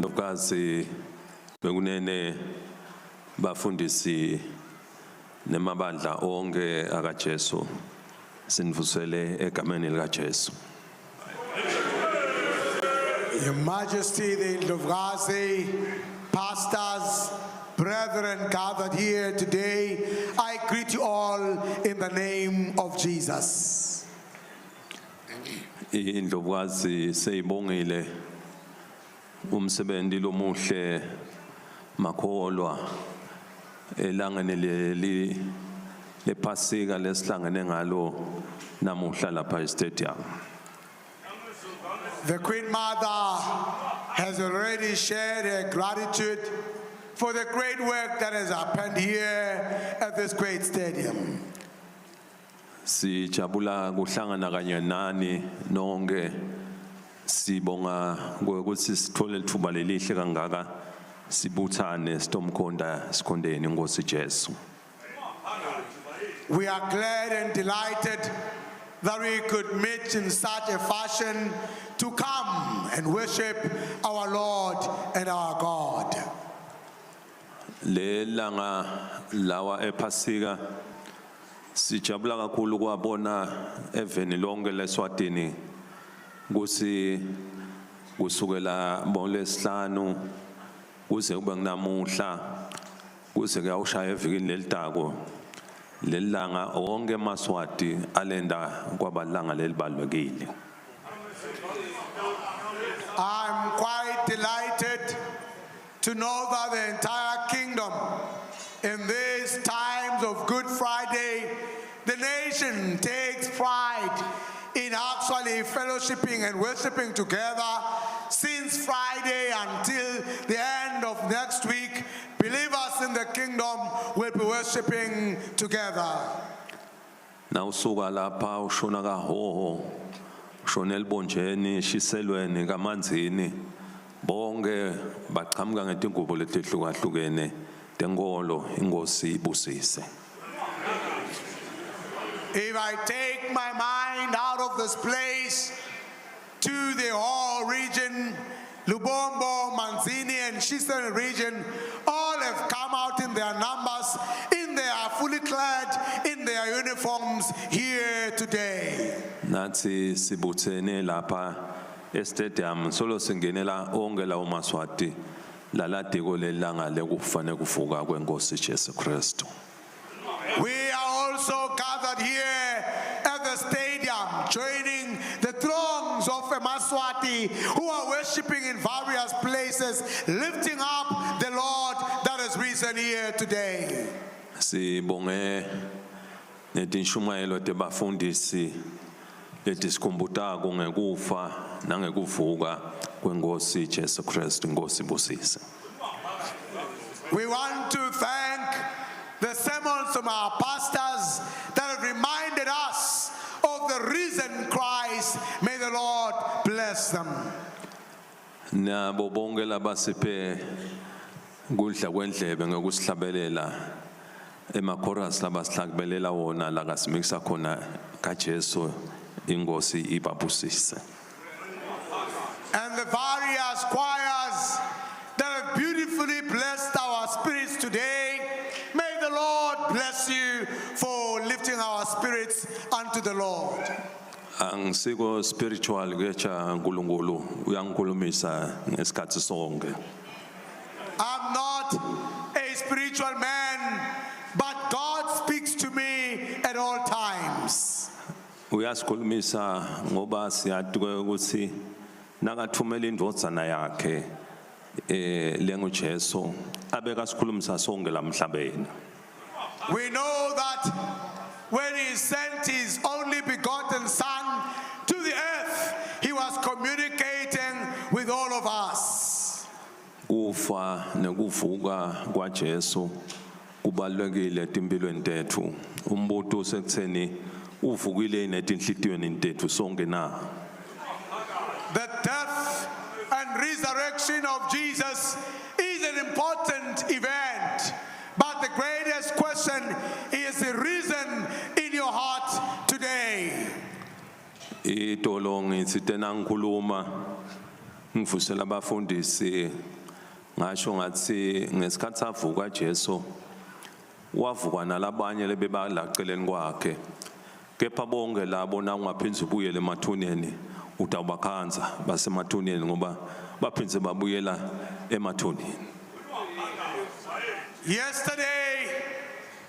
Ndlovukazi bekunene bafundisi nemabandla onke akaJesu sinivusele egameni likaJesu. Your Majesty, the Ndlovukazi, pastors, brethren gathered here today, I greet you all in the name of Jesus. Indlovukazi seyibongile umsebenzi lomuhle makholwa elangeni leli lePhasika lesihlangene ngalo namuhla lapha e-stadium. The Queen Mother has already shared her gratitude for the great work that has happened here at this great stadium. Sijabula kuhlangana kanye nani nonke. Sibonga ukuthi sithole lithuba lelihle kangaka sibuthane sitomkhonda sikhondeni inkosi Jesu. We are glad and delighted that we could meet in such a fashion to come and worship our Lord and our God. Le langa lawa ePhasika sijabula kakhulu kwabona eveni lonke leSwatini kusi kusukela bolesihlanu kuze kube kunamuhla kuze kuyawushaya evikini lelitako lelanga wonke emaswati alenda kwabalanga lelibalulekile. I'm quite delighted to know that the entire kingdom, in these times of Good Friday, the nation takes pride in actually fellowshipping and worshiping together since Friday until the end of next week. Believers in the kingdom will be worshiping together. Nawusuka lapha ushona kaHhohho, ushona eLubonjeni, Shiselweni, kaManzini, bonke baqhamuka ngetingubo letihlukahlukene tenkolo. Inkosi ibusise. If I take my mind out of this place to the whole region, Lubombo, Manzini, and Shiselweni region, all have come out in their numbers, in their fully clad, in their uniforms here today. Nathi sibuthene lapha e-stadium solo singenela onke lawo maswati laladiko lelanga lekufa nekuvuka kwenkosi Jesu Kristu. We are also gathered here at the stadium, joining the throngs of Emaswati who are worshiping in various places, lifting up the Lord that is risen here today. Sibonge netinshumayelo tebafundisi letisikhumbutako ngekufa nangekuvuka kwenkosi Jesu Kristu. Inkosi ibusise. We want to thank the sermons from our pastors that have reminded us of the risen Christ. May the Lord bless them. Nabo bonke labasiphe kudla kwendlebe ngekusihlabelela emakhorasi labasihlabelela wona la kasimikisa khona kaJesu, inkosi ibabusise. And the various choirs that have beautifully blessed our spirits today. May the Lord bless you for lifting our spirits unto the Lord. Angisiko spiritual kecha uNkulunkulu uyangikhulumisa ngesikhathi sonke. I'm not a spiritual man, but God speaks to me at all times. Uyasikhulumisa ngoba siyati ukuthi nakathumela indvodzana yakhe eh lenguJesu abeka sikhulumisa sonke lamhlabeni. We know that when he sent his only begotten Son to the earth, he was communicating with all of us. Kufa nekuvuka kwaJesu kubalulekile etimpilweni tethu. Umbuto usekutheni uvukile netinhlitiyweni tethu sonke na? The death and resurrection of Jesus is an important event. But the greatest question is the risen in your heart today? Itolo ngithi tena ngikhuluma Ngivusela abafundisi ngasho ngathi ngesikhathi avuka Jesu wavuka nalabanye lebebalaceleni kwakhe kepha bonke labo na ungaphindze ubuyele emathuneni utawubakhandza basemathuneni ngoba baphindze babuyela emathuneni. Yesterday,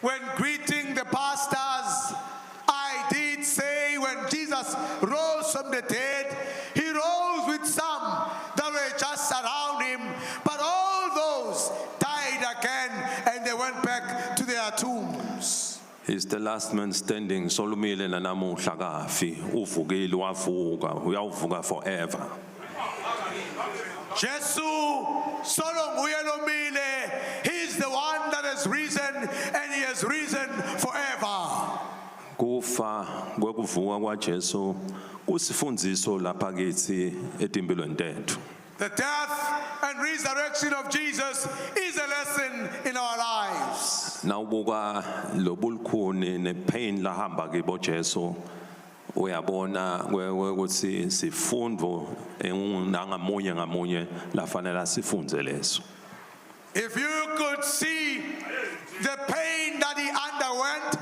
when greeting the pastors, I did say when Jesus rose from the dead, he rose with some that were just around him, but all those died again and they went back to their tombs. He's the last man standing solumile nanamuhla kafi uvukile wavuka uyawuvuka forever. Jesu solo nguye lomile, he's the one that has risen and he has risen forever. Kufa kwekuvuka kwaJesu kusifundziso lapha kithi etimpilweni tethu. The death and resurrection of Jesus is a lesson in our lives. Nawubuka lobulukhuni nepain lahamba kibo Jesu uyabona ukuthi sifundo nangamunye ngamunye lafanele asifunze leso. If you could see the pain that he underwent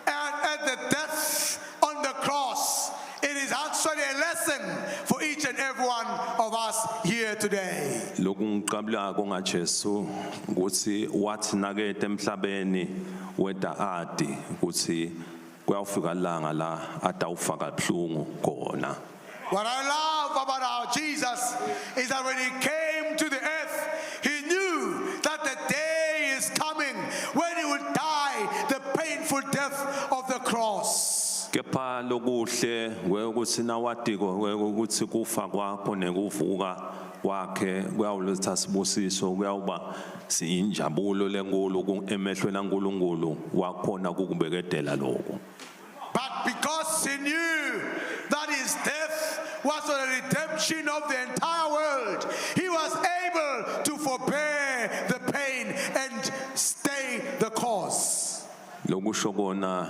and at the death on the cross, it is actually a lesson for each and every one of us here today. Lokhu ngiqabulako ngaJesu ukuthi wathi nakete emhlabeni weda adi ukuthi kuyawufika ilanga la atawufa kabuhlungu khona. What I love about our Jesus is that when he came to the earth, he knew that the day is coming when he would die the painful death of the cross. Kepha lokuhle ukuthi nawatiko ukuthi kufa kwakho nekuvuka kwakhe kuyawuletha sibusiso kuyawuba siyinjabulo lenkulu emehlweni aNkulunkulu wakhona kukubekedela lokho. But because he knew that his death was for the redemption of the entire world, he was able to forbear the pain and stay the course. Lokusho kona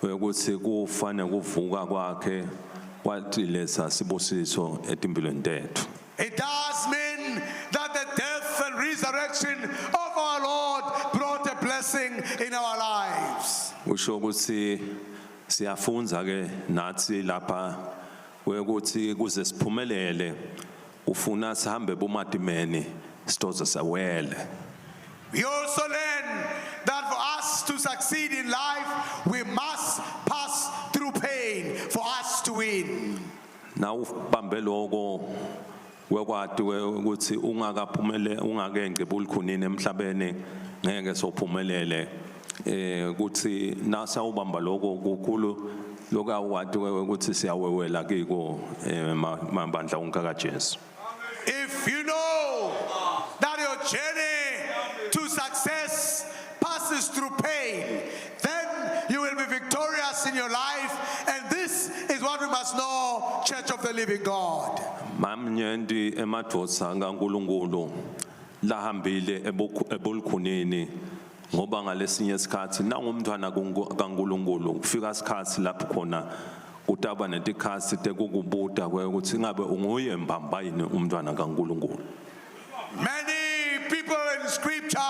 ukuthi kufa nekuvuka kwakhe kwatiletha sibusiso etimpilweni tethu. It does mean that the death and resurrection of our Lord brought a blessing in our lives. Usho ukuthi siyafunza ke nathi lapha ukuthi kuze siphumelele ufuna sihambe bumatimeni sitoze sawele. We also learn that for us to succeed in life, we must pass through pain for us to win. Na ubambe lokho wekwati ukuthi ungakaphumele ungakengci bulukhunini emhlabeni ngeke sophumelele ukuthi nasawubamba lokho kukhulu lokawati ukuthi siyawewela kiko mabandla wonke kaJesu. If you know that your journey to success passes through pain, then you will be victorious in your life. And this is what we must know, Church of the Living God. Mamnyenti emadvodza kaNkuluNkulu lahambile ebulukhunini ngoba ngalesinye isikhathi nangumntwana kaNkuluNkulu kufika isikhathi lapho khona kutaba netikhathi tekukubuta ukuthi ngabe unguye mbamba yini umntwana kaNkuluNkulu. Many people in scripture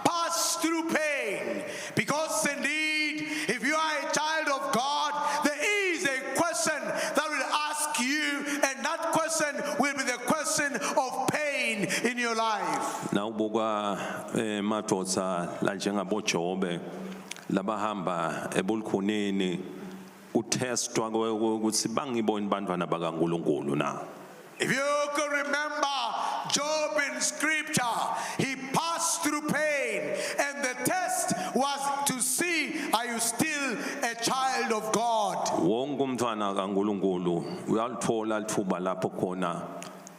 pass through pain because indeed, if you are a child of God, there is a question that will ask you, and that question will be the question of pain in your life. Nawubuka emadvodza lanjengabo Jobe labahamba ebulukhunini kutestwa ukuthi bangiboni bantwana bakaNkuluNkulu na. If you could remember Job in scripture, he passed through pain, and the test was to see, are you still a child of God? Wonke umntwana kaNkuluNkulu uyalithola lithuba lapho khona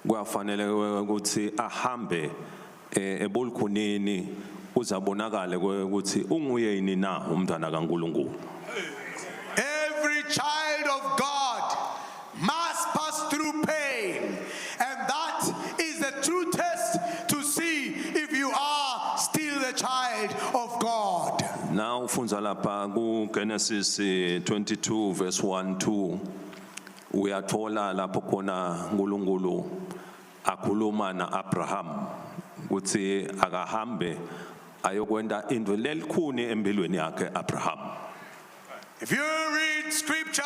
kuyafanele ukuthi ahambe ebulukhunini uzabonakale ukuthi unguye yini na umntwana kaNkuluNkulu. Every child of God must pass through pain, and that is the true test to see if you are still the child of God. Na ufundza lapha ku Genesis 22 verse 1 2 uyathola lapho khona uNkulunkulu Akhuluma naAbraham kutsi akahambe ayokwenta intfo lelikhuni empilweni yakhe Abraham. If you read scripture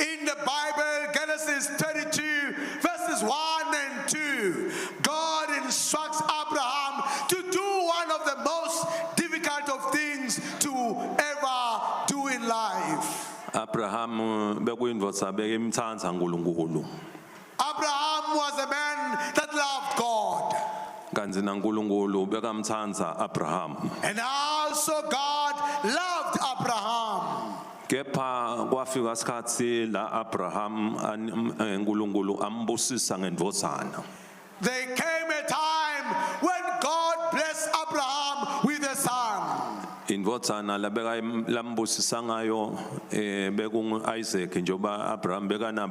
in the Bible, Genesis 32, verses 1 and 2, God instructs Abraham to do one of the most difficult of things to ever do in life. Abraham bekuyindvodza bekimtsandza uNkulunkulu. Abraham was a man that loved God. Kantsi naNkulunkulu bekamtsandza Abraham. And also God loved Abraham. Kepha kwafika isikhatsi la Abraham uNkulunkulu ambusisa ngendvodzana. There came a time when God blessed Abraham with a son. Indvodzana labeka lambusisa ngayo bekungu Isaac njoba Abraham bekana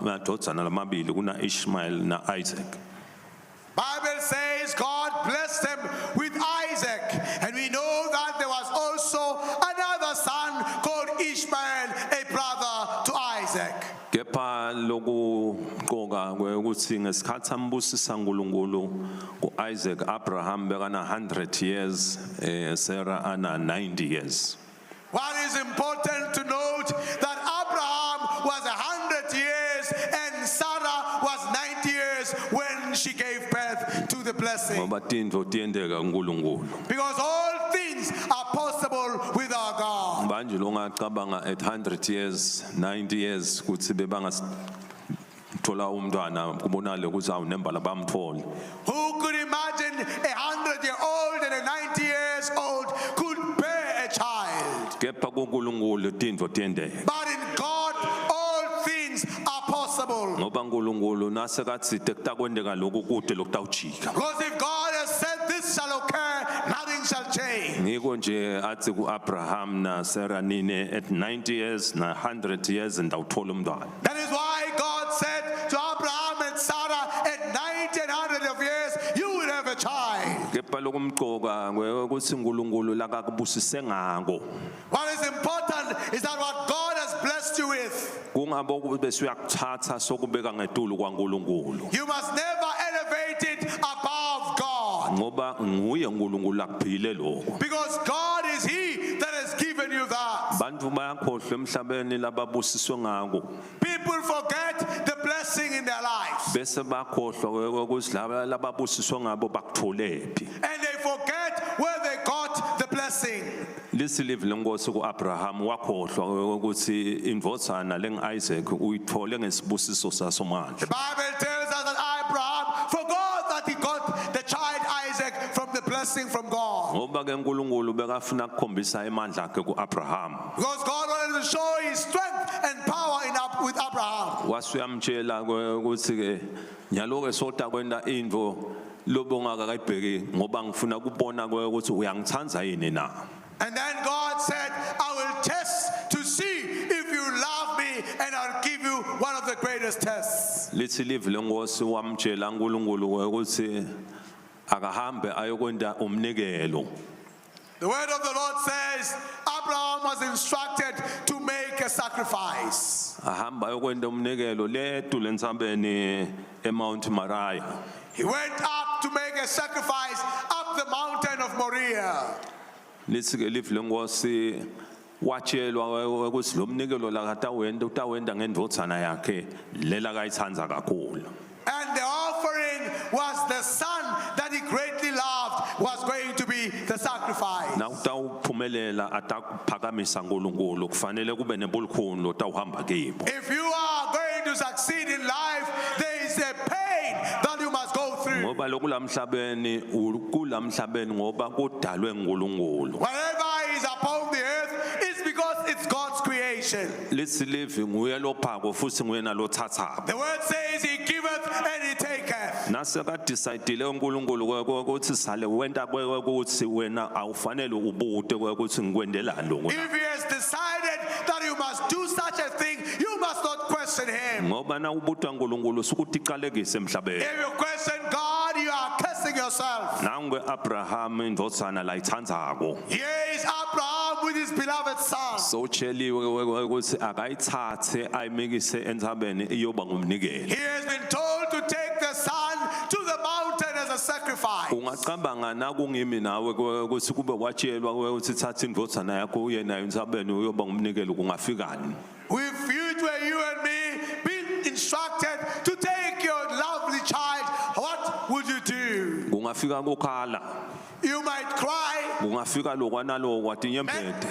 madvodzana lamabili kuna Ishmael na Isaac. Bible says God blessed him with Isaac, and we know that there was also another son called Ishmael, a brother to Isaac. Kepha lokuqoka kwekuthi ngesikhatsi ambusisa uNkulunkulu kuIsaac, Abraham bekana 100 years, Sarah ana 90 years. What is important to note that Abraham was 100 years and Sarah was 90 years when she gave birth to the blessing. Ngoba tintfo tiyenteka kuNkulunkulu. Because all things are possible with our God. Manje longacabanga at 100 years, 90 years kutsi bebangathola umntwana kubonakale ukuthi awunembala bamthola. Who could imagine a 100-year-old and a 90 years old could bear a child? Kepha kuNkulunkulu tintfo tiyenteka. But in God, all things are possible. Ngoba uNkulunkulu nasekatsite kutakwenteka lokhu kude lokutawujika. Because if God has said this shall occur, nothing shall change. Ngiko nje athi kuAbraham na Sarah nine at 90 years na 100 years ndawuthola umntwana. That is why God said to Abraham and Sarah at 90 and 100 of years, you will have a child. Kepha lokumcoka ukuthi uNkulunkulu lakakubusise ngako. What is important is that what God has blessed you with, Kungabo kube suyakuthatha sokubeka ngetulu kwaNkulunkulu. you must never elevate it above God. Ngoba nguye uNkulunkulu akuphile lokho. Because God is He that has given you that. Bantu bayakhohlwa emhlabeni lababusiswe ngako. People forget the blessing in their lives. Bese bakhohlwa ukuthi laba lababusiswe ngabo bakutholephi. And they forget where they got the blessing. Lisi livi lenkosi kuAbraham wakhohlwa ukuthi indvodzana lengu-Isaac uyithole ngesibusiso saSomandla. The Bible tells us that Abraham forgot that he got the child Isaac from the blessing from God. Ngoba ke uNkulunkulu bekafuna ukukhombisa emandla akhe kuAbraham. Because God wanted to show his strength and power with Abraham. Wase uyamtshela ukuthi ke nyalo ke sota kwenta intfo lobongakayibheki ngoba ngifuna kubona ukuthi uyangitsandza yini na. And then God said, I will test to see if you love me, and I'll give you one of the greatest tests. Lithi livi lenkosi wamtshela uNkulunkulu ukuthi akahambe ayokwenta umnikelo. The word of the Lord says, Abraham was instructed to make a sacrifice. Ahamba ayokwenta umnikelo letu lentsabeni eMount Moriah. He went up to make a sacrifice up the mountain of Moriah. Lithi ke livi lenkosi watshelwa ukuthi lo mnikelo lakatawenta utawenta ngendvodzana yakhe lela kayitsandza kakhulu. And the offering was the son that he greatly loved was going to be the sacrifice. Na utawuphumelela atakuphakamisa uNkulunkulu kufanele kube nebulukhuni lotawuhamba kibo. If you are going to succeed in life, there is a pain that you must go through. Ngoba lokulamhlabeni ukulamhlabeni ngoba kudalwe uNkulunkulu. Whatever is upon the earth is because it's God's creation. Lithi livi nguye lophako futhi nguye nalothathako. The word says he giveth and he taketh. Naseka-decide-ile uNkulunkulu ukuthi sale wenta ukuthi wena awufanele ubute ukuthi ngikwendelani lokhu. If he has decided that you must do such a thing, you must not question him. Ngoba na ubutwa uNkulunkulu sukuticalekise emhlabeni. If you question God, you are cursing yourself. Nangu Abraham indvodzana layitsandzako. Here is Abraham with his beloved son. Sowutsheliwe ukuthi akayithathe ayimikise entsabeni iyoba ngumnikelo. He has been told to take the son sacrifice. Ungacabanga nakungimi nawe ukuthi kube watshelwa ukuthi thatha indvodzana yakho uye nayo entsabeni uyoba ngumnikelo kungafikani? If it were you and me being instructed to take your lovely child, what would you do? Kungafika kukhala. You might cry, Kungafika lokwanalokwa tinyembete.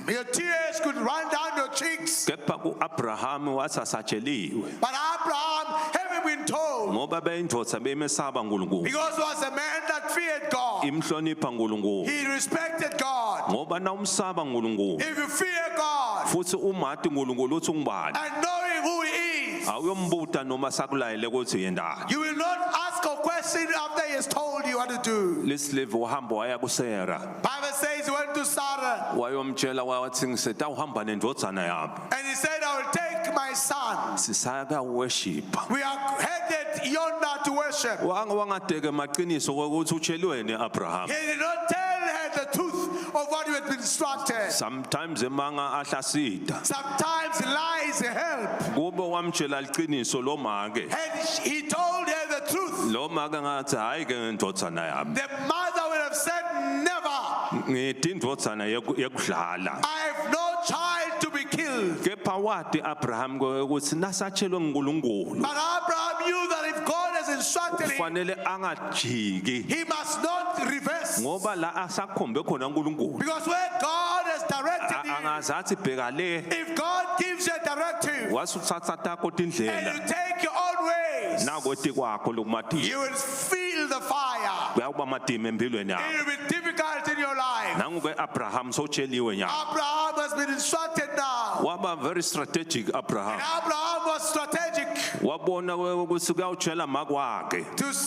your tears could run down your cheeks. Kepha ku-Abraham wathi asatsheliwe But Abraham, having been told, ngoba beyindvodza beyimesaba uNkulunkulu, because he was a man that feared God, imhlonipha uNkulunkulu, he respected God. ngoba nawumsaba uNkulunkulu If you fear God futhi umati uNkulunkulu uthi ungubani, and knowing who he is, awuyombuta noma sakulayele ukuthi yendani. you will not ask a question after he has told you what to do. Lesilevi wahamba waya kuSara, Bible says he went to Sarah wayomtshela wathi ngisetawuhamba nendvodzana yami, and he said, I will take my son. sisaya kuyaworship. We are headed yonder to worship. Wangadeke emaqiniso kokuthi utsheliweni Abraham. He did not tell her the truth of what he had been instructed. Sometimes emanga ahlasida. Sometimes lies help. Kube wamtshela liqiniso lo make. And he told her the truth. Lo make ngathi hayi ke ndvodzana yami. The mother would have said, Never. Ngithi indvodzana yekudlala. I have no child to be killed. Kepha wati Abraham ukuthi nasatshelwe nguNkulunkulu But Abraham knew that if God has instructed him, kufanele angajiki he must not reverse. ngoba la asakhombe khona uNkulunkulu. Because where God has directed you, Angazathi bheka le, if God gives you a directive wasuthatha takho and tindlela you take your own ways, nakweti kwakho lokumadima you will feel the fire. kuyawuba madima empilweni yakho. It will be difficult in your life. Nangu-ke Abraham sotsheliwe nyalo. Abraham has been instructed now. Waba very strategic Abraham. And Abraham was strategic. Wabona ukuthi kuyawutshela makwakhe.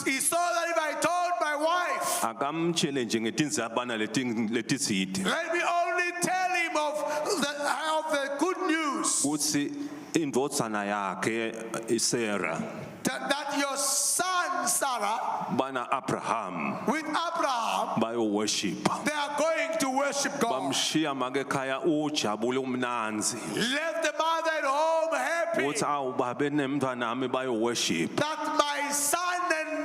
He saw that if I told my wife, Akamtshele nje ngetindzabana letitsite let me only tell him of the good news kutsi indvodzana yakhe iSarah that your son Sarah bana Abraham with Abraham, bayo worship. they are going to worship God. Bamshiya make ekhaya ujabule umnanzi. Left the mother at home happy Uthi awu babe nemntwana bayo worship. that my son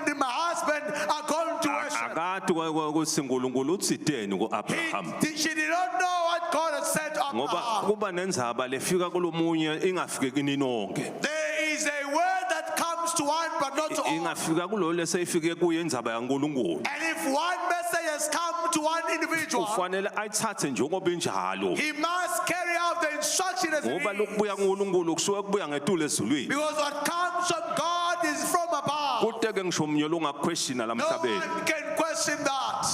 and my husband are going to worship. Akati ukuthi uNkulunkulu utsiteni kuAbraham. She did not know what God had said to Ngoba Abraham. kuba nendzaba lefika kulomunye ingafiki kini nonke. There is a word that comes to one but not to all. Ingafika kulo leseyifike kuye indzaba yaNkulunkulu. And if one message has come to one individual, Ufanele ayithathe njengoba injalo. he must carry out the instruction as it Ngoba is. lokubuya kuNkulunkulu kusuke kubuya ngetulu ezulwini. Because what comes from God is from above. Kute ke ngisho munye longakuquestiona No lamhlabeni. one can question that.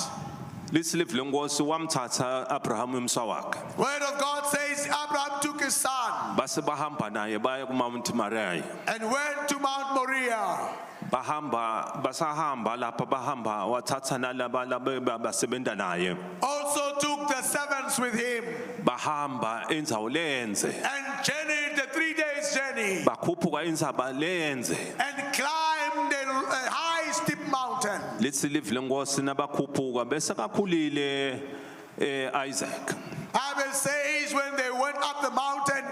Lithi live lenkosi wamthatha Abraham umsa wakhe. Word of God says Abraham took his son Base bahamba naye baya ku Mount Moriah. and went to Mount Moriah. Bahamba basahamba lapha bahamba wathatha nalaba laba basebenta naye. Also took the servants with him Bahamba indzawo lenze. and journeyed the 3 days journey Bakhuphuka indzaba lenze. and climbed a high steep mountain. Lithi live lenkosi nabakhuphuka bese kakhulile Isaac. Bible says when they went up the mountain,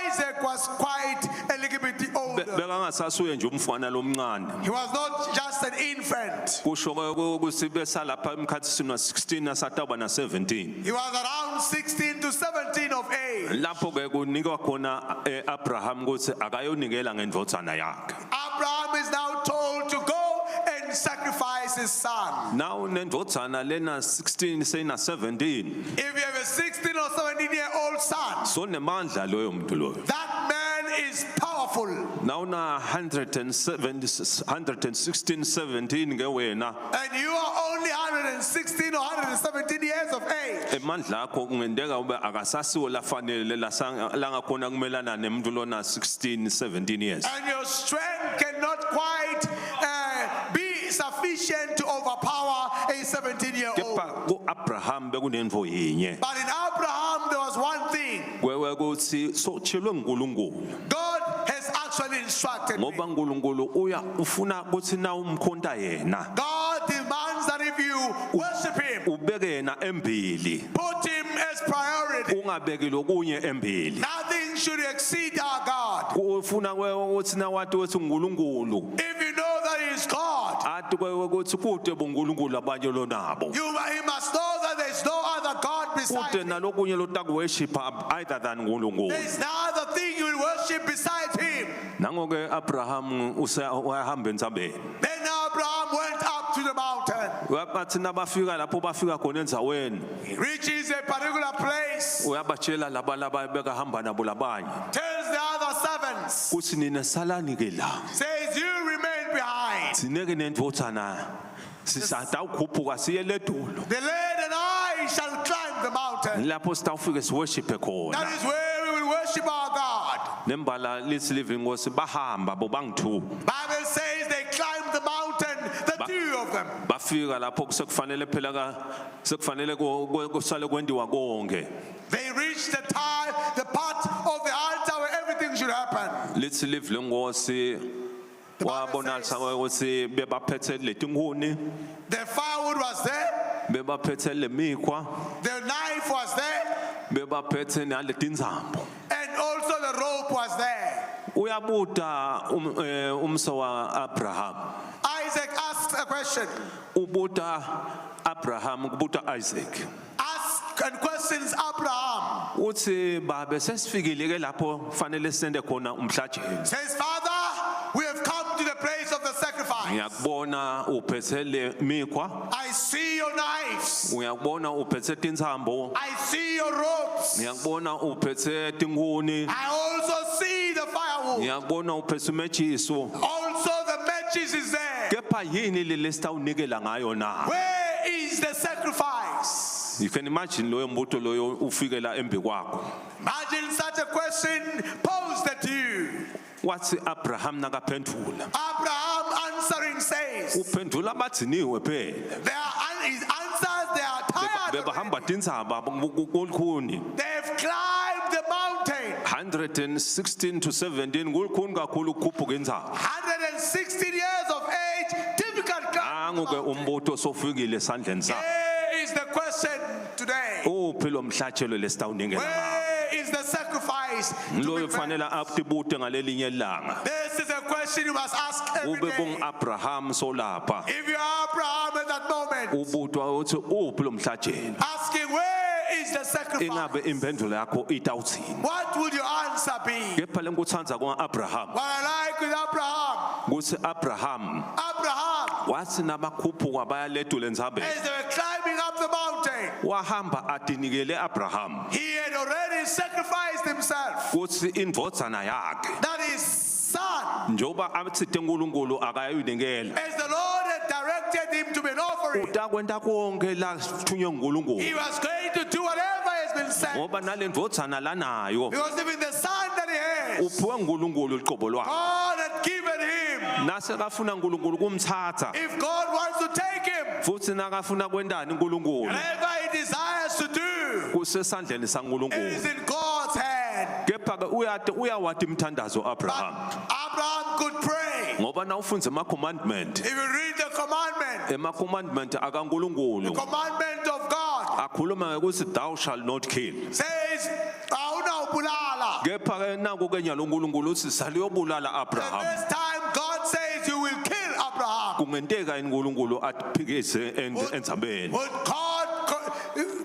Isaac was quite a little bit older. Bekangasasuye nje umfana lomncane. He was not just an infant. Kusho ke ukuthi besalapha emkhathini wa 16 nasataba na 17. He was around 16 to 17 of age. Lapho ke kunikwa khona Abraham ukuthi akayonikela ngendvodzana yakhe. Abraham is now told to go and sacrifice his son. Now nendvodzana lena 16 seyina 17. If you have a 16 or 17-year-old son, So nemandla loyo muntu loyo. that man is powerful. Now na 170 116 17 ke wena And you are only 116 or 117 years of age. emandla akho kungenteka ube akasasiwo lafanele langakhona kumelana nemuntu lona 16 17 years. And your strength cannot quite be sufficient to overpower a 17-year-old. Kepha kuAbraham bekunentfo yinye. But in Abraham, there was one thing. Kwewe kuthi sotshelwe nguNkulunkulu. God has actually instructed me. Ngoba uNkulunkulu uya ufuna ukuthi na umkhonta yena God demands that if you worship Him, ubeke yena embili, put Him as priority. ungabeki lokunye embili. Nothing should exceed our God. Ufuna ukuthi na wathi uthi uNkulunkulu If you know that He is God, athi Ati ukuthi kude bonkulunkulu abanye lonabo. He must know that there is no other God besides Kude him. nalokunye lotakuworship either than uNkulunkulu. There is no other thing you will worship besides him. Nango-ke Abraham uyahamba entsabeni. Then Abraham went up to the mountain. Bathi nabafika lapho bafika khona endzaweni, He reaches a particular place, uyabatshela laba laba bekahamba nabo labanye tells the other servants, kuthi nina salani ke la. says, "You remain behind. Sineke nendvodzana sisatawukhuphuka siye ledolo. The lad and I shall climb the mountain. Lapho sitawufike siworship khona. That is where we will worship our God." Nembala lithi live inkosi bahamba bobangu-2. Bible says they climbed the mountain, the two of them. Bafika lapho sekufanele phela ka sekufanele kusale kwendiwa konke. They reached the time, the part of the altar where everything should happen. Lithi live lenkosi The Bible wabona says- ukuthi bebaphethe letinkuni, The firewood was there, bebaphethe lemikhwa, the knife was there, bebaphethe naletinzambo. and also the rope was there. Uyabuta umsa wa Abraham. Isaac asked a question. Ubuta Abraham kubuta Isaac. Asks and questions Abraham. Uthi babe sesifikile ke lapho fanele sende khona umhlajelo. Says, "Father, we have come to the place of the sacrifice. Ngiyakubona uphethe le mikhwa, I see your knives. uyakubona uphethe tintsambo, I see your ropes. ngiyakubona uphethe tinkuni, I also see the firewood. ngiyakubona uphethe umejiso. Also the matches is there. Kepha yini le lesitawunikela ngayo na? Where is the sacrifice?" You can imagine loyo mbuto loyo ufikela embi kwakho. Imagine such a question posed at you. Wathi Abraham nakaphendula. Abraham answering says, Uphendula bathiniwe phela. they are, his answers, they are tired. Bebahamba already. tintsaba kulukhuni. They've climbed the mountain. 116 to 17 kulukhuni kakhulu ukukhuphuka intsaba. 116 years of age, difficult climb. Nangu ke umbuto sofikile esandleni sakho. Where is the question today? Uphi lo mhlatshelo lesitawunikela ngawo? Where is the sacrifice to Loyo be kufanele made? akutibute ngalelinye ilanga. This is a question you must ask every Ube day. bung Abraham solapha. If you are Abraham at that moment, Ubutwa uthi uphi lo mhlatshelo? asking where is the sacrifice? Ingabe impendulo yakho itawuthini? What would your answer be? Kepha lengikutsandza kwa-Abraham What I like with Abraham, kutsi Abraham Abraham, wathi nabakhuphuka bayaletula entsabeni as they were climbing up the mountain, wahamba atinikele Abraham he had already sacrificed himself. kutsi indvodzana yakhe That is son, njengoba atsite uNkulunkulu akayinikela as the Lord had directed him to be an offering, utakwenta konke lathunywe nguNkulunkulu he was going to do whatever has been said. ngoba nalendvodzana lanayo Because even the son that he has, uphiwe nguNkulunkulu luqobo lwakhe God had given him. nasekafuna uNkulunkulu kumthatha If God wants to take him, futhi nakafuna kwentani uNkulunkulu whatever he desires to do, kusesandleni it saNkulunkulu is in God's hand. kepha ke uyati uyawati imthandazo But Abraham Abraham could pray. ngoba nawufundza ema-commandment If you read the commandment, ema-commandment akaNkulunkulu commandment of God akhuluma ngekuthi thou shall not kill says, "Awunawubulala." kepha ke naku ke nyalo uNkulunkulu uthi saliyobulala The Abraham first time God says you will kill Abraham, kungenteka yini uNkulunkulu atiphikise endzabeni would God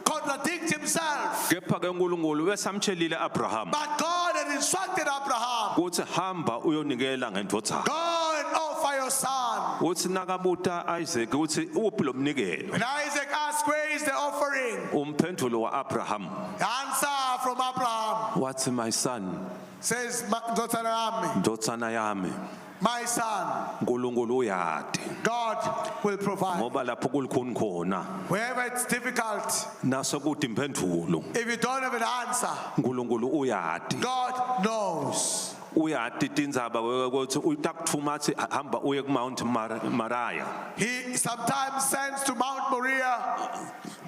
contradict himself? kepha ke uNkulunkulu wesamtshelile Abraham But God had instructed Abraham, kuthi hamba uyonikela ngendvodzana go and offer your son. uthi nakabuta Isaac uthi uphi lo mnikelo When Isaac asked, where is the offering? umphendvulo wa-Abraham The answer from Abraham wathi my son says, "Ndvodzana yami, ndvodzana yami my son, uNkulunkulu uyati God will provide." ngoba lapho kulikhuni khona Wherever it's difficult, naso kuthi imphendvulo if you don't have an answer, uNkulunkulu uyati God knows. uyati tindzaba ukuthi utakutfuma athi hamba uye ku Mount Maraya He sometimes sends to Mount Moriah.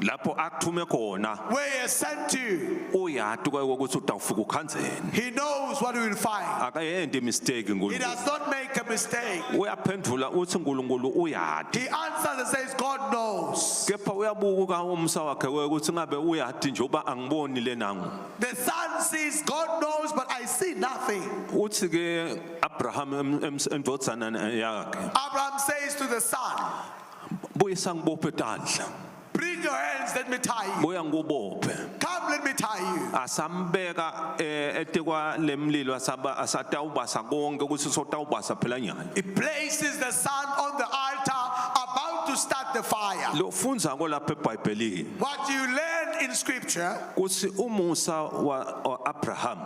Lapho akuthume khona Where he has sent you, uyati ukuthi utawufika ukhandzeni. He knows what he will find. Akayendi mistake He uNkulunkulu. does not make a mistake. Uyaphendvula uthi uNkulunkulu uyati. He answers and says, God knows. Kepha uyabuka umsa wakhe ukuthi ngabe uyati njengoba angiboni lenangu. The son sees, God knows, but I see nothing. Uthi ke Abraham endvodzana yakhe Abraham says to the son, buyisa ngibophe tandla. Bring your hands, let me tie you. Buya ngubophe. Come, let me tie you. Asambeka etekwa lemlilo asaba asatawubasa konke ukuthi sotawubasa phela nyalo. He places the son on the altar, about to start the fire. Lo fundza lapha eBhayibhelini What you learn in scripture, kutsi umusa wa Abraham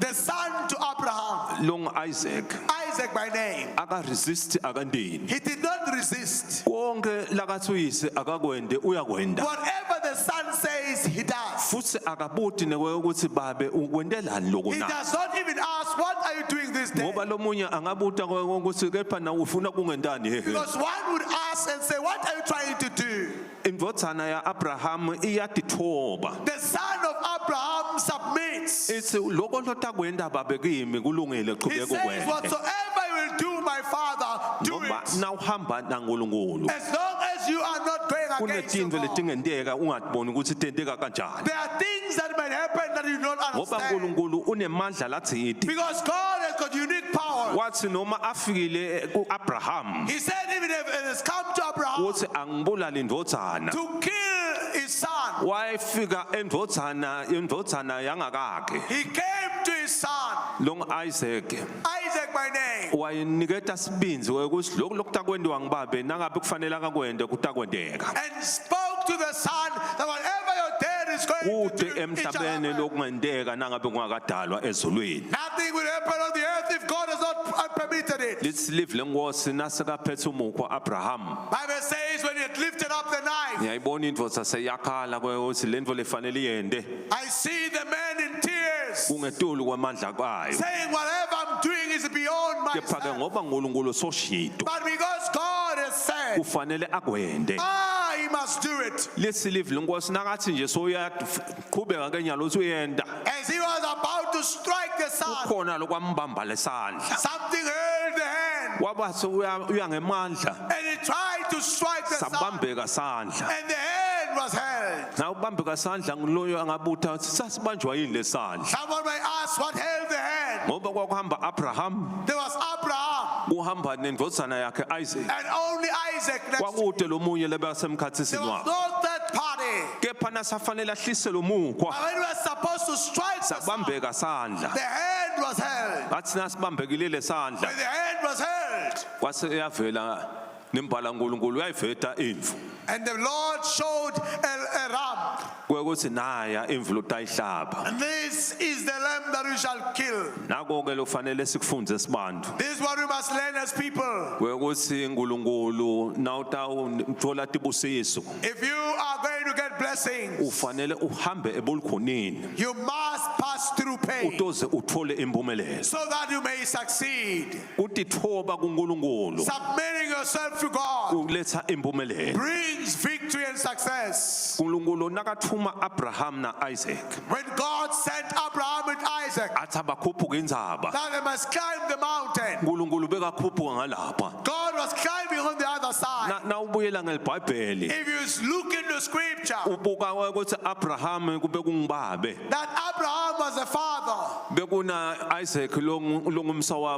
the son to Abraham, long Isaac Isaac by name, aka resist akandini. he did not resist. Konke lakathi uyise akakwende uyakwenda. Whatever the son says, he does. Futsi akabuti nekwekuthi babe ukwentelani lokho He na. does not even ask, What are you doing this day? Ngoba lomunye angabuta ukuthi kepha na ufuna kungentani hehe. Because one would ask and say, What are you trying to do? Indvodzana ya Abraham iyatithoba. The son of Abraham submits. Ithi lokho lotakwenda babe kimi kulungile He qhubeka says, ukwende. Whatsoever you will do, my father, do Ngoba it. nawuhamba naNkulunkulu As long as you are not going against your kunetintfo God. letingenteka ungatiboni ukuthi tenteka kanjani. There are things that might happen that you don't Ngoba understand. uNkulunkulu unemandla latsite. Because God has got unique power. Wathi noma afikile kuAbraham He said, even if it has come to Abraham uthi angibulali indvodzana. to kill his son, Wayefika endvodzana indvodzana yangakakhe he came to his son, long Isaac Isaac by name. wayiniketa sibindzi wekuthi lokhu lokutakwentiwa ngibabe nangabe kufanele akakwente kutakwenteka. And spoke to the son that whatever your dad is going to Kude do, it shall emhlabeni happen. lokungenteka nangabe kungakadalwa ezulwini. Nothing will happen on the earth if God has not permitted it. Lithi live lenkosi nasekaphethe umukhwa Abraham. Bible says when he had lifted up the knife, Ngiyayibona indvodza seyakhala kwekuthi lentfo lefanele iyente I see the man in tears kungetulu kwamandla kwayo. saying, Whatever I'm doing is beyond Kepha ke myself. ngoba uNkulunkulu soshito But because God has said, kufanele akwente. ah, he must do it. Lesi live lenkosi nakathi nje soyaqhubeka ke nyalo uthi uyenda. As he was about to strike the son, Khona lokwambamba lesandla. something held the hand Wabathi uya ngemandla and he tried to strike the son, sabambeka sandla. and the hand was held. Nawubambeka sandla ngiloyo angabutha uthi sasibanjwa yini lesandla. Someone may ask, What held the hand? Ngoba kwakuhamba Abraham There was Abraham kuhamba nendvodzana yakhe Isaac. and only Isaac next to him. Kwakude lomunye There lebasemkhatsisini was wabo. no third party. Kepha nasafanele ahlise lo mukhwa But when we were supposed to strike the son, sabambeka sandla. the hand was held. Bathi nasibambekile lesandla When the hand was held, kwase eyavela nembala uNkulunkulu uyayiveta imvu. and the Lord showed a ram. Kwekuthi naya imvu lotayihlaba. And this is the lamb that we shall kill. Nako ke lofanele sikufunze sibantu. This is what we must learn as people. Kwekuthi uNkulunkulu nawutawuthola tibusiso If you are going to get blessings, ufanele uhambe ebulukhonini you must pass through pain utoze uthole impumelelo. so that you may succeed. Utithoba kuNkulunkulu Submitting yourself to God kuletha impumelelo. brings victory and success. uNkulunkulu nakathuma Abraham na Isaac When God sent Abraham and Isaac, athi abakhuphuka indzaba that they must climb the mountain. uNkulunkulu bekakhuphuka ngalapha. God was climbing on the other side. Na nawubuyela ngelibhayibheli If you look in the scripture, ubuka ukuthi Abraham kube kungibabe that Abraham was a father, bekuna Isaac longumsa wa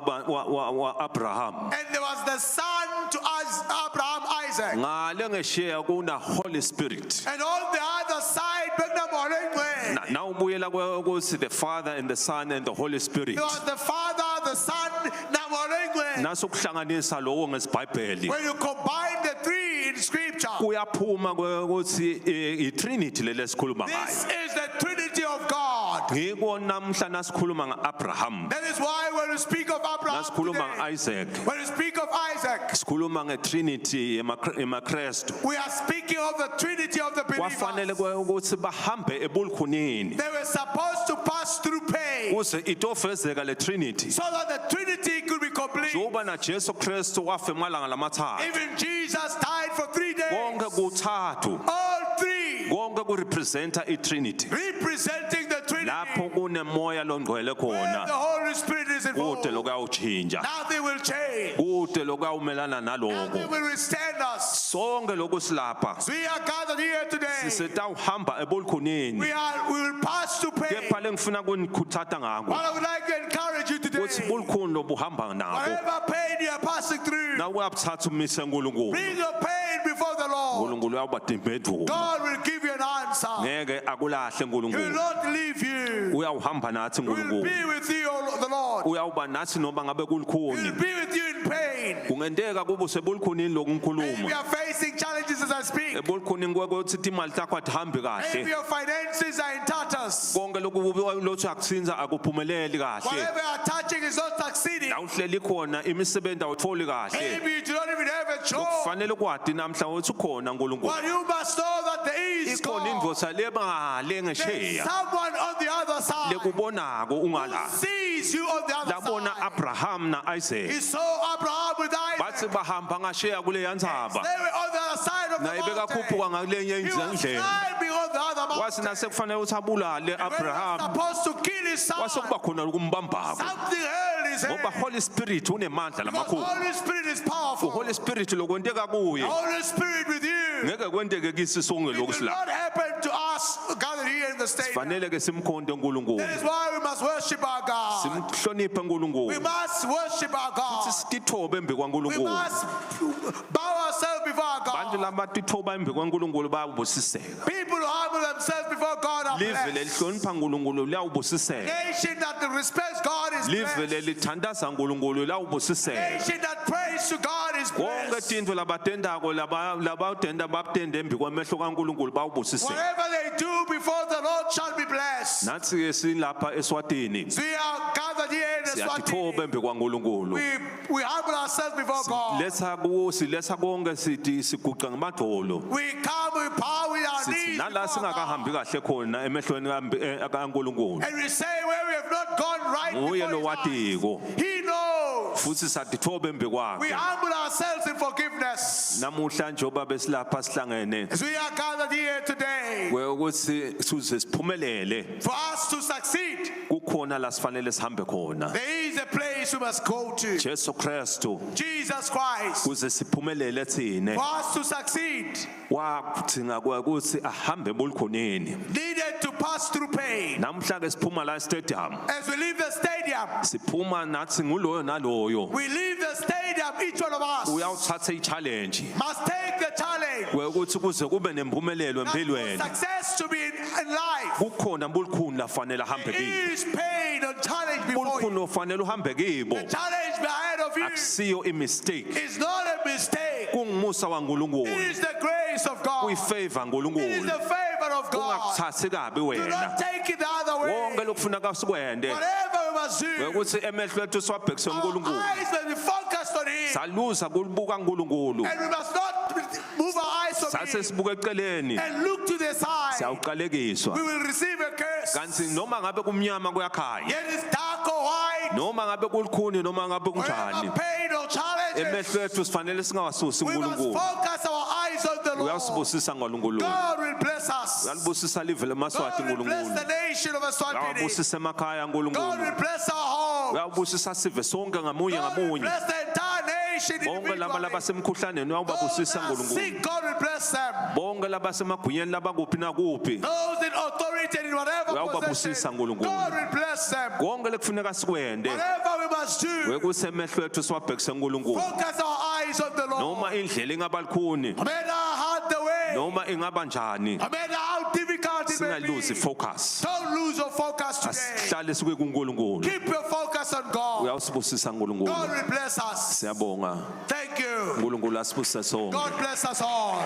Abraham. and there was the son to Abraham, Isaac. Ngale ngesheya kuna Holy Spirit. And on the other side, there Nawubuyela ukuthi the Father and the Son and the Holy Spirit. was the father, the son, Namolengwe. Nasokuhlanganisa lokho ngesibhayibheli When you combine the three in scripture, kuyaphuma ukuthi iTrinity lelesikhuluma ngayo. this is the Trinity of God. Ngiko namhla nasikhuluma ngaAbraham, That is why when we speak of Abraham, nasikhuluma today, ngaIsaac, when we speak of Isaac, sikhuluma ngeTrinity yemaKristu. we are speaking of the Trinity of the Kwafanele believers. ukuthi bahambe ebulukhunini They were supposed to pass through pain kuze itofezeka le Trinity. so that the Trinity could be complete. Njengoba na Jesu Kristu wafa emalanga lamathathu. Even Jesus died for 3 days. Konke kuthathu, All three konke Konke kurepresenta iTrinity. Representing the Trinity. Lapho kunemoya longcwele Where khona, the Holy Spirit is involved. kude lokuyawutshintsha. Nothing will change. Kude lokuyawumelana Nothing naloko. will withstand us. Sonke lokhu silapha We are gathered here today. sisetawuhamba ebulukhunini. We will pass to pain. Kepha lengifuna kunikhuthata ngako What I would like to encourage you kuthi today. bulukhuni lobuhamba nabo Whatever pain you are passing through, na uyabuthatha umise uNkulunkulu. bring your pain before the Lord. uNkulunkulu uyawuba impendulo. God will give you an answer. Ngeke akulahle He will uNkulunkulu. not leave you. Uyawuhamba nathi He will uNkulunkulu. be with you, O the Lord. Uyawuba nathi noma ngabe He will kulukhuni. be with you in pain. Kungenteka kube usebulukhunini Maybe lokungikhuluma. you are facing challenges as I speak. Ebulukhunini kwekuthi timali takho atihambi Maybe kahle. your finances are in tatters. Konke lokhu lothi akuthinza akuphumeleli kahle. Whatever you are touching is not succeeding. La uhleli khona imisebenzi awutholi kahle. Maybe you do not even have a job. Kufanele kwati namhla ukuthi ukhona uNkulunkulu. But you must know that there is Ikhona God. indvodza lebangale There's ngesheya someone on the other side lekubonako ungala. who sees you on the other Labona side. Abraham na Isaac. He saw Abraham with Bathi Isaac. bahamba ngasheya kule yantsaba. They were on the other side of the Naye mountain. bekakhuphuka ngakulenye He was indlela. climbing on the other Wathi mountain. nasekufanele ukuthi abulale When he was Abraham supposed to kill his son, kwase kuba khona lokumbambako. something held his Ngoba hand. Holy Spirit unemandla Because lamakhulu. Holy Spirit is powerful. Holy Spirit lokwenteka kuye Holy Spirit with you. ngeke kwenteke kisi sonke It lokhu will sila. not happen to us gathered here in the stadium. Fanele ke simkhonte uNkulunkulu. That is why we must worship our God. Simhloniphe We uNkulunkulu. must worship our God. Sitithobe embi We kwaNkulunkulu. must bow ourselves before our Bantu God. labatithoba embi kwaNkulunkulu bayabusiseka. People who humble themselves before God are Live blessed. lelihlonipha uNkulunkulu liyawubusiseka. Nation that respects God is Live blessed. lelithandaza uNkulunkulu liyawubusiseka. Nation that prays to God is Konke blessed. tintfo labatendako labatenda batende embi kwamehlo kaNkulunkulu bawubusiseka. Whatever they do before the Lord shall be blessed. Nathi ke silapha eSwatini We are gathered here in the siyatithoba Swatini. embi kwaNkulunkulu. We humble ourselves before God. Letha ku siletha konke sithi siguqa ngamadolo. We come, we bow with our Sithi knees nala before God. singakahambi kahle khona emehlweni kaNkulunkulu. And we say where we have not gone right Nguye before his eyes. lowatiko He knows. futhi satithoba embi We kwakhe. humble ourselves in forgiveness. Namuhla njengoba besilapha sihlangene As we are gathered here today, ukuthi size siphumelele for us to succeed, kukhona la sifanele sihambe khona. there is a place we must go to. Jesu Kristu Jesus Christ. kuze siphumelele thine For us to succeed, wadzinga ukuthi ahambe ebulukhoneni. needed to pass through pain. Namhla ke siphuma la stadium As we leave the stadium, siphuma nathi nguloyo naloyo we leave the stadium, each one of us uyawuthatha i-challenge must take the challenge. kwekuthi kuze kube nempumelelo That for empilweni success to be in life kukhona bulukhuni lafanele ahambe kibo is pain and challenge before you. bulukhuni ofanele uhambe kibo The challenge ahead of you akusiyo imistake is not a mistake. kungumusa It waNkulunkulu is the grace of God. kuyifavor It is nkulunkulu the favor of God. ungakuthathi kabi Do wena not take it the other way. wonke lokufuneka sikwende Whatever we must do, ukuthi emehlo ethu siwabhekise our uNkulunkulu eyes must be focused on Him. saluza kulibuka uNkulunkulu And we must not move our eyes from sase Him sibuka eceleni and look to the side. siyawuqalekiswa We will receive a curse. kanti noma ngabe kumnyama kuyakhanya Yet it's dark or white, noma ngabe kulukhuni noma ngabe kunjani whatever pain or challenges, emehlo ethu sifanele singawasusi we must uNkulunkulu focus our eyes on the Lord. uyasibusisa ngoNkulunkulu God will bless us. uyalibusisa live lemaswati God will bless uNkulunkulu the nation of Eswatini. uyawabusisa emakhaya God uNkulunkulu will bless our home. uyawubusisa sive sonke ngamunye God will ngamunye bless the entire nation bonke laba individually. labasemkhuhlaneni Those uyawubabusisa that are uNkulunkulu sick, God will bless them. bonke labasemagunyeni labakuphi nakuphi Those in authority and in whatever Uyawubabusisa position, uNkulunkulu. God will bless them. konke lekufuneka sikwende Whatever we must do, wekuthi emehlo ethu siwabhekise uNkulunkulu focus our eyes on the Lord. noma indlela ingaba lukhuni No matter how hard the way, noma ingaba njani no matter how difficult it may singaluzi be, focus don't lose your focus today. asihlale sikuye kuNkulunkulu Keep your focus on God. uyawusibusisa uNkulunkulu God will bless us. siyabonga Thank you. uNkulunkulu asibusise sonke God bless us all.